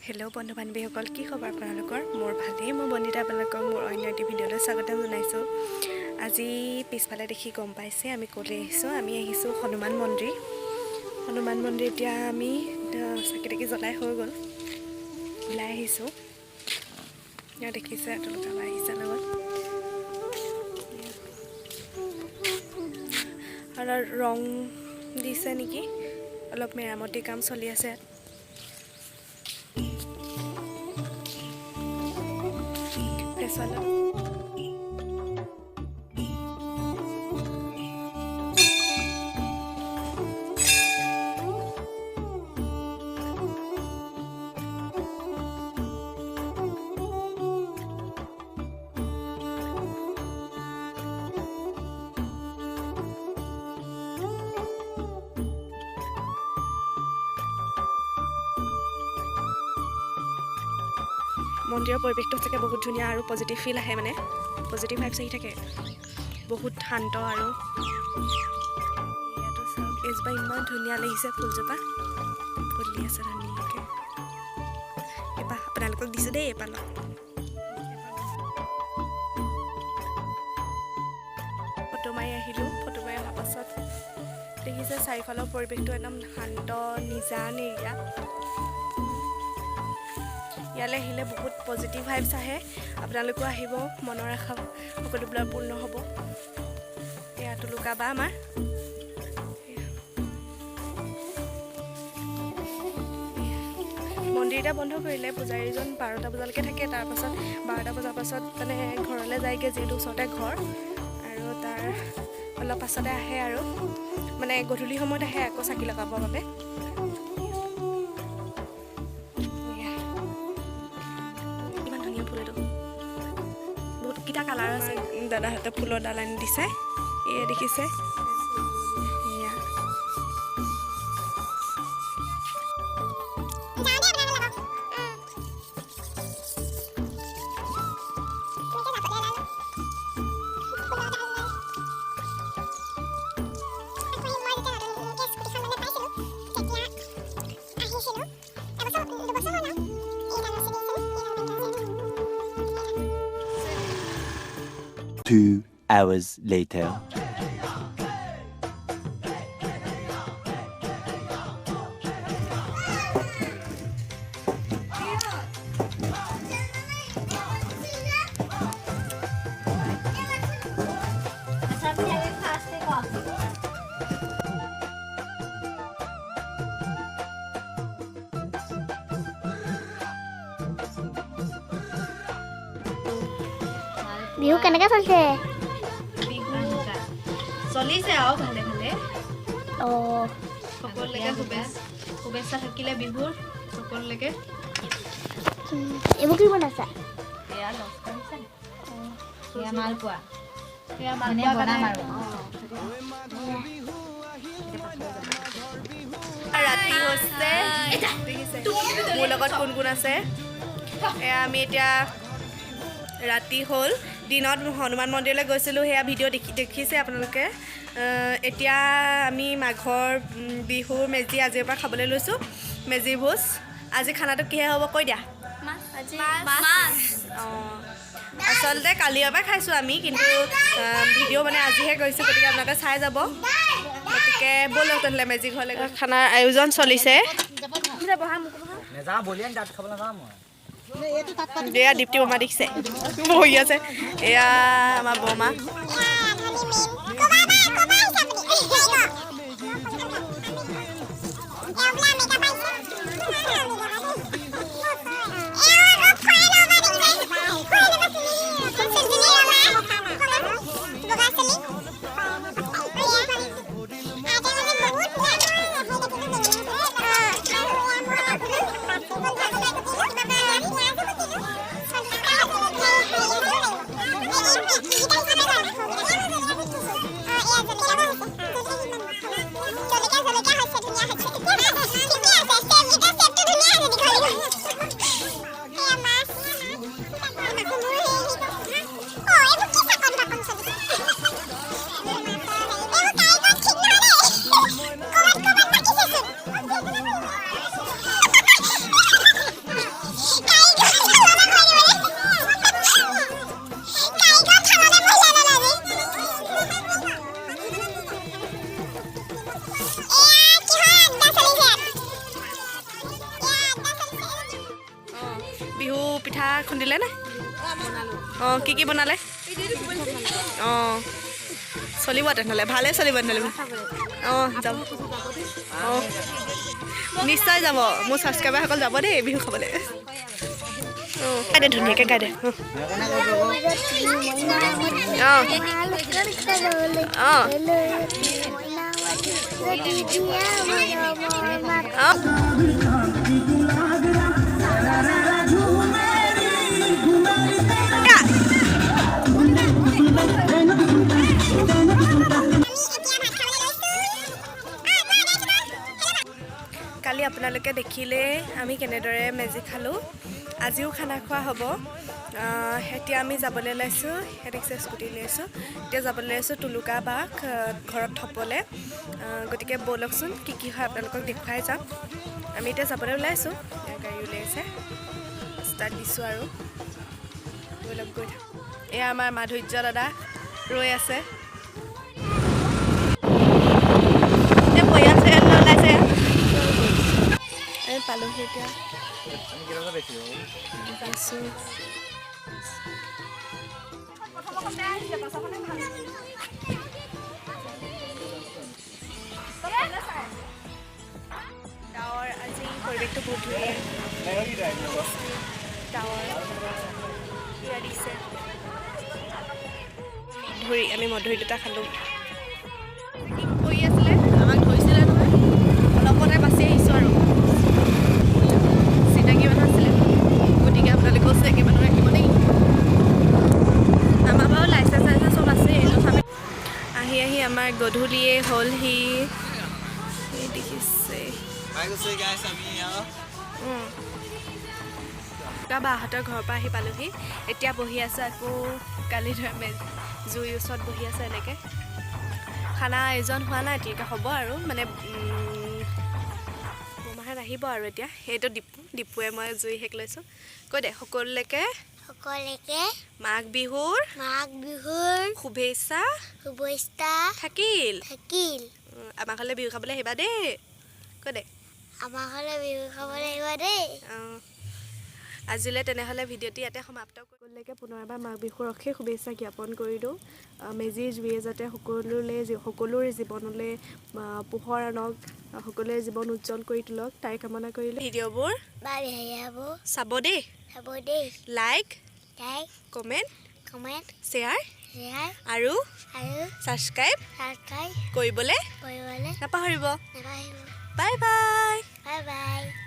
Hello' বন্ধু বান্ধৱীসকল, কি খবৰ আপোনালোকৰ? মোৰ ভালেই। মই বন্দিতা, আপোনালোকক মোৰ অন্য এটি ভিডিঅ'লৈ স্বাগতম জনাইছোঁ। আজি পিছফালে দেখি গম পাইছে আমি ক'লৈ আহিছোঁ। আমি আহিছোঁ হনুমান মন্দিৰ। হনুমান মন্দিৰ এতিয়া আমি চাকি তাকি জ্বলাই হৈ গ'ল, ওলাই আহিছোঁ। ইয়াত দেখিছে তুলকা বা আহিছে লগত। আৰু ৰং দিছে নেকি, অলপ মেৰামতি কাম চলি আছে ইয়াত। ফেচৱালত মন্দিৰৰ পৰিৱেশটো সঁচাকৈ বহুত ধুনীয়া আৰু পজিটিভ ফিল আহে, মানে পজিটিভ ভাইবছ আহি থাকে, বহুত শান্ত। আৰু ইয়াতো চাওক, এইজোপা ইমান ধুনীয়া লাগিছে, ফুলজোপা ফুলি আছে ধুনীয়াকৈ। এপাহ আপোনালোকক দিছোঁ দেই, এপাহ লওক। ফটো মাৰি আহিলোঁ। ফটো মাৰি অহাৰ পাছত দেখিছে চাৰিওফালৰ পৰিৱেশটো একদম শান্ত, নিজান এৰিয়া। ইয়ালৈ আহিলে বহুত পজিটিভ ভাইবছ আহে। আপোনালোকো আহিব, মনৰ আশা সকলোবিলাক পূৰ্ণ হ'ব। এয়া তুলুকা বা আমাৰ। মন্দিৰ এতিয়া বন্ধ কৰিলে, পূজাৰীজন 12টা বজালৈকে থাকে। তাৰপাছত 12টা বজাৰ পাছত মানে ঘৰলৈ যায়গৈ, যিহেতু ওচৰতে ঘৰ। আৰু তাৰ অলপ পাছতে আহে আৰু মানে গধূলি সময়ত আহে আকৌ চাকি লগাবৰ বাবে। ইমান ধুনীয়া ফুল এইটো, বহুতকেইটা কালাৰ আছে। দাদাহঁতে ফুলৰ ডাল আনি দিছে, এয়া দেখিছে। এয়া 2 hours later. Bihu কেনেকে চলিছে? বিহু চলিছে আৰু ভালে ভালে। অঁ। সকলোলৈকে শুভেচ্ছা থাকিলে বিহুৰ সকলোলৈকে। এইবোৰ কি বনাইছা? এয়া লস্কৰ দিছে, এয়া মালপোৱা। সেয়া মানে মালপোৱা বনাম কাৰণে আৰু। ৰাতি হৈছে, দেখিছে মোৰ লগত কোন কোন আছে। এয়া আমি এতিয়া ৰাতি হ'ল। দিনত হনুমান মন্দিৰলৈ গৈছিলোঁ, সেয়া ভিডিঅ' দেখিছে আপোনালোকে। এতিয়া আমি মাঘৰ বিহুৰ মেজি আজিৰ পৰা খাবলৈ লৈছোঁ, মেজি ভোজ। আজি খানাটো কিহে হ'ব কৈ দিয়া। অঁ, আচলতে কালিৰ পৰা খাইছোঁ আমি, কিন্তু ভিডিঅ' মানে আজিহে গৈছোঁ, গতিকে আপোনালোকে চাই যাব। গতিকে ব'লক তেনেহ'লে মেজি ঘৰলৈ গৈ খানাৰ আয়োজন চলিছে। নাযাওঁ বলিয়ান, তাত খাবলৈ নাযাওঁ মই। এয়া দীপ্তি বৰ্মা দেখিছে বহি আছে, এয়া আমাৰ বৰমা। বিহু পিঠা খুন্দিলে নে? অঁ, কি কি বনালে? অঁ, চলিব তেনেহ'লে, ভালে চলিব তেনেহ'লে। অঁ, যাব। অঁ, নিশ্চয় যাব, মোৰ ছাবস্ক্ৰাইবাৰসকল যাব দেই বিহু খাবলৈ। অঁ, গাই দে, ধুনীয়াকৈ গাই দে। অঁ অঁ অঁ। কালি আপোনালোকে দেখিলে আমি কেনেদৰে মেজি খালোঁ। আজিও খানা খোৱা হ'ব। এতিয়া আমি যাবলৈ ওলাইছোঁ, দেখিছে স্কুটি লৈ আছোঁ। এতিয়া যাবলৈ ওলাইছোঁ তুলুকা বাক ঘৰত থ'বলৈ। গতিকে ব'লকচোন কি কি হয় আপোনালোকক দেখুৱাই যাম। আমি এতিয়া যাবলৈ ওলাইছোঁ, গাড়ী উলিয়াইছে, ষ্টাৰ্ট দিছোঁ আৰু ব'লক গৈ থাকোঁ। এয়া আমাৰ মাধুৰ্য দাদা ৰৈ আছে। পৰিয়াল চৰিয়াল ওলাইছে। আমি পালোহি এতিয়া। গাঁৱৰ আজি পৰিৱেশটো বহুত ধুনীয়া। ডাৱৰ দিছে। মধুৰি, আমি মধুৰি দুটা খালোঁ। কি কৰি আছিলে, আমাক ধৰিছিলে নহয়, অলপতে বাচি আহিছোঁ আৰু। চিনাকি মানুহ আছিলে, গতিকে আপোনালোকেও চিনাকি মানুহ ৰাখিব দেই। আমাৰ বাৰু লাইচেঞ্চ চাইচেঞ্চ চব আছে। তথাপি আহি আহি আমাৰ গধূলিয়ে হ'লহি। দেখিছে বাহঁতৰ ঘৰৰ পৰা আহি পালোহি। এতিয়া বহি আছোঁ আকৌ কালি ধৰে জুইৰ ওচৰত বহি আছোঁ এনেকৈ। খানা আয়োজন হোৱা নাই এতিয়ালৈকে, হ'ব আৰু মানে বৰমাহঁত আহিব আৰু এতিয়া। সেইটো দীপু, দীপুৱে মই জুই শেক লৈছোঁ। কৈ দে সকলোলৈকে, সকলোকে মাঘ বিহুৰ শুভেচ্ছা শুভেচ্ছা থাকিল থাকিল। আমাৰ ঘৰলৈ বিহু খাবলৈ আহিবা দেই। কৈ দে, আমাৰ ঘৰলৈ বিহু খাবলৈ আহিবা দেই। অঁ, আজিলৈ তেনেহ'লে ভিডিঅ'টি ইয়াতে সমাপ্ত। সকলোলৈকে পুনৰ এবাৰ মাঘ বিহুৰ অশেষ শুভেচ্ছা জ্ঞাপন কৰিলোঁ। মেজিৰ জুয়ে যাতে সকলোৰে জীৱনলৈ পোহৰ আনক, সকলোৰে জীৱন উজ্জ্বল কৰি তোলক, তাৰে কামনা কৰিলোঁ। ভিডিঅ'বোৰ চাব দেই, লাইক, কমেণ্ট, শ্বেয়াৰ আৰু ছাবস্ক্ৰাইব কৰিবলৈ নাপাহৰিব। Bye bye. Bye bye.